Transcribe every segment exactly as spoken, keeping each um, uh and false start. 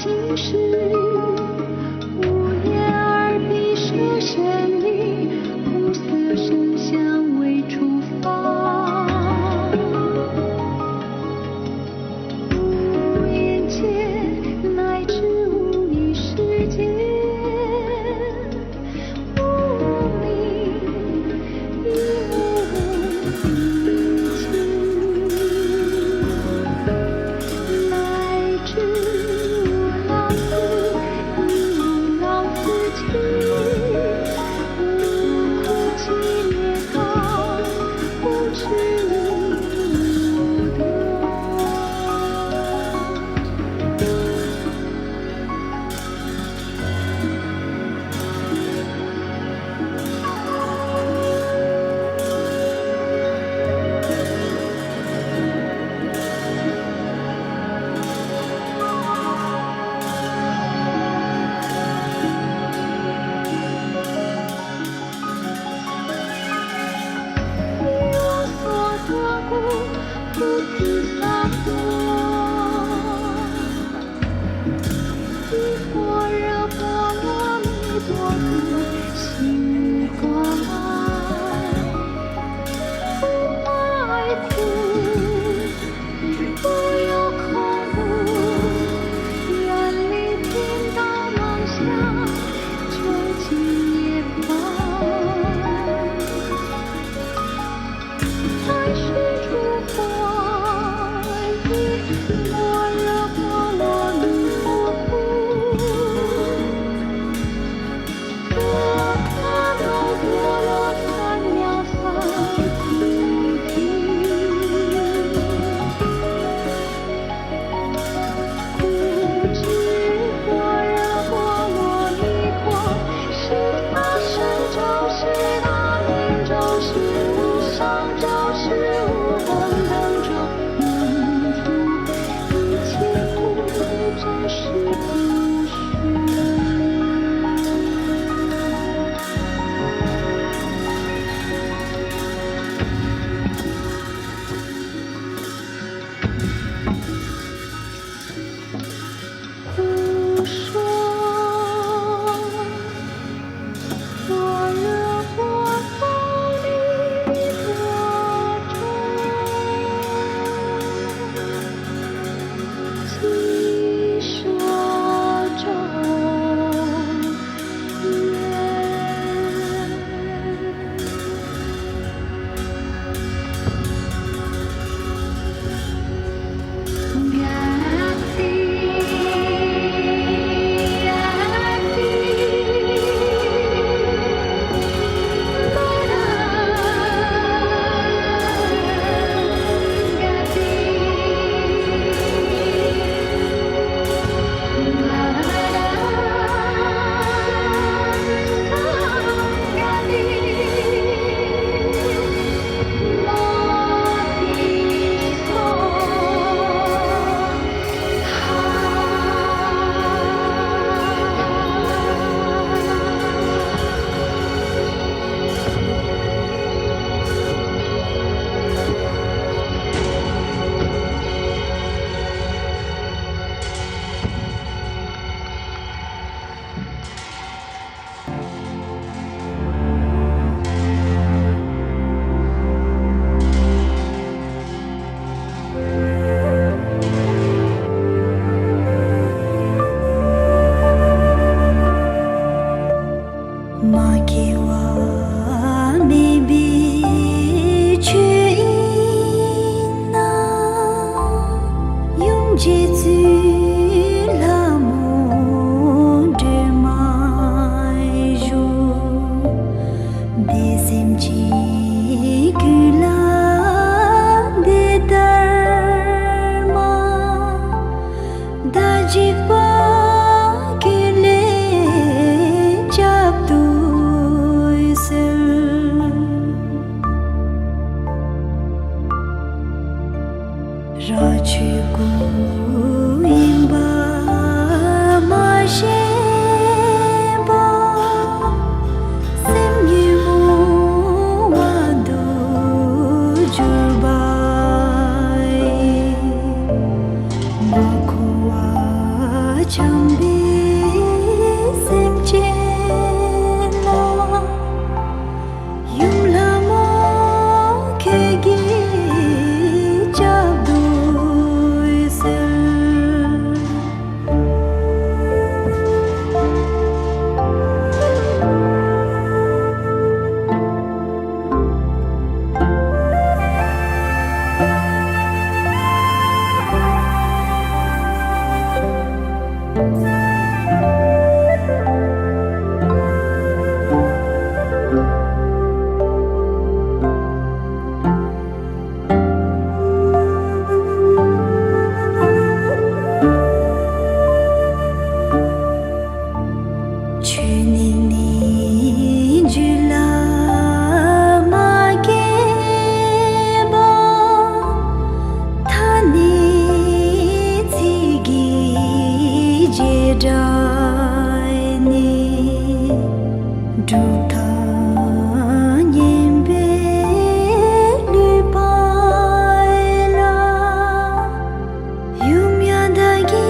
心事，无言而闭，舍身离，苦涩声香味触发。无言间，乃至无意识间。 མ་སྐྱེ་བ་མེད་པའི་ཆོས་ཡིན་ན། ཡུམ་རྗེ་བཙུན་ལྷ་མོ་སྒྲོལ་མ་བཞུགས། དེ་སེམས་ཅན་ཀུན་ལ་དེ་ལྟར་མ། བདག་འཇིགས་པ་ཀུན་ལས་བསྐྱབ་ཏུ་གསོལ། རང་ཆོས་སྐུ་ཡིན་པ་མ་ཤེས་པ། སེམས་ཉོན་མོངས་པ་དུ་གྱུར་པ་ཡི། མ་འཁོར་བ་ བྱམས་པའི་སེམས་ཅན་ལ། ཡུམ་ལྷ་མོ་ཁྱེད་ཀྱིས་སྐྱབས་འདུག་ཟེར། ཆོས་ཉིད་ནི་རྒྱུད་ལ་མ་སྐྱེས་པ། ཐ་སྙད་ཚིག་གི་བྱེ་བྲག་ནི། གྲུབ་མཐའ་ཉན་པའི་ལུས་པ་ལ། ཡུམ་ཡང་དག་གི་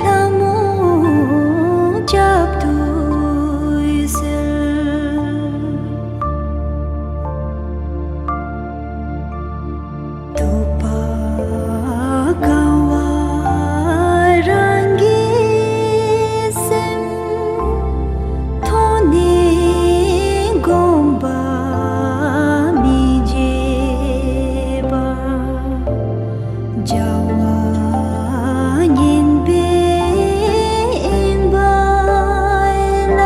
ལྷ་མོ་སྐྱབས་འདུག་ཟེར། རྟོག་པ་གང་བ་རང་གི་སེམས། མཐོང་ནས་དགོངས་པ་མི་བརྗེད་པ། བྱ་བ་ངན་པའི་དབེན་པ་ལ།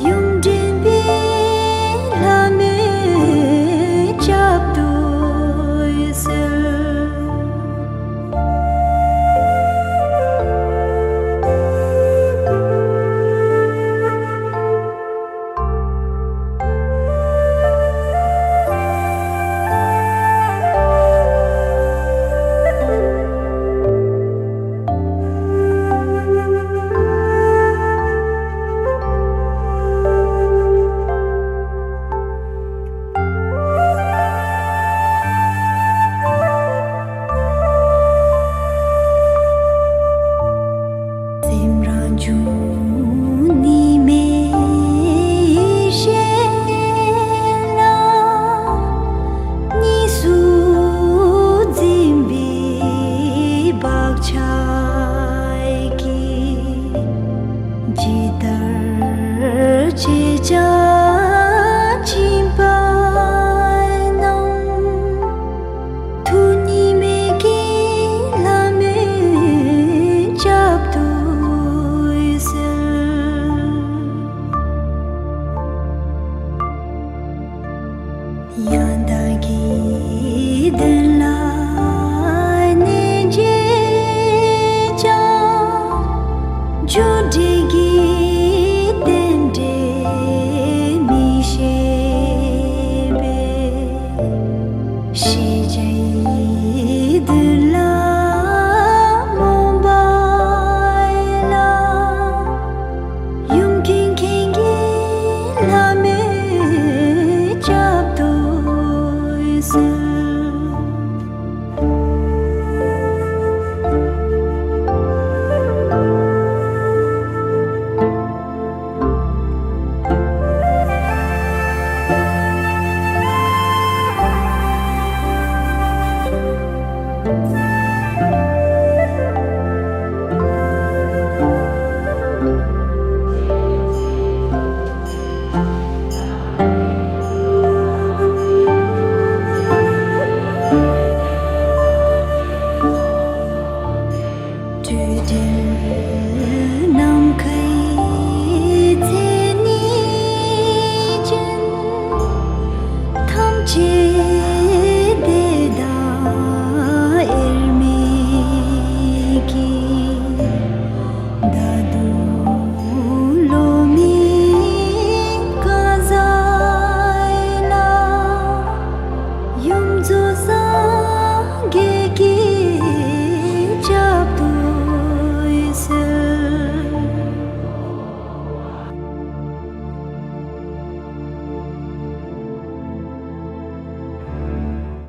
ཡུམ་འདྲེན་པའི་ལྷ་མོས་སྐྱབས་འདུག་ཟེར། སེམས་རང་བྱུང་གཉིས་མེད་ཡེ་ཤེས་ལ། གཉིས་སུ་འཛིན་པའི་བག་ཆགས་ཀྱིས། ཇི་ལྟར་བྱེད་ཀྱང་སྦྱིན་པ་རྣམས། ཐུགས་གཉིས་མེད་ཀྱི་ལྷ་མོས་སྐྱབས་འདུག་ཟེར། ཡང་དག་གི་དོན་ལ་གནས་བྱེད་ཀྱང་། བརྗོད་བྲལ་གྱི་རྟེན་འབྲེལ་མི་ཤེས་པས། ཤེས་བྱའི་དོན་ལ་རྨོངས་པ་ལ། ཡུམ་ཀུན་མཁྱེན་གྱི་ལྷ་མོས་སྐྱབས་འདུག་ཟེར།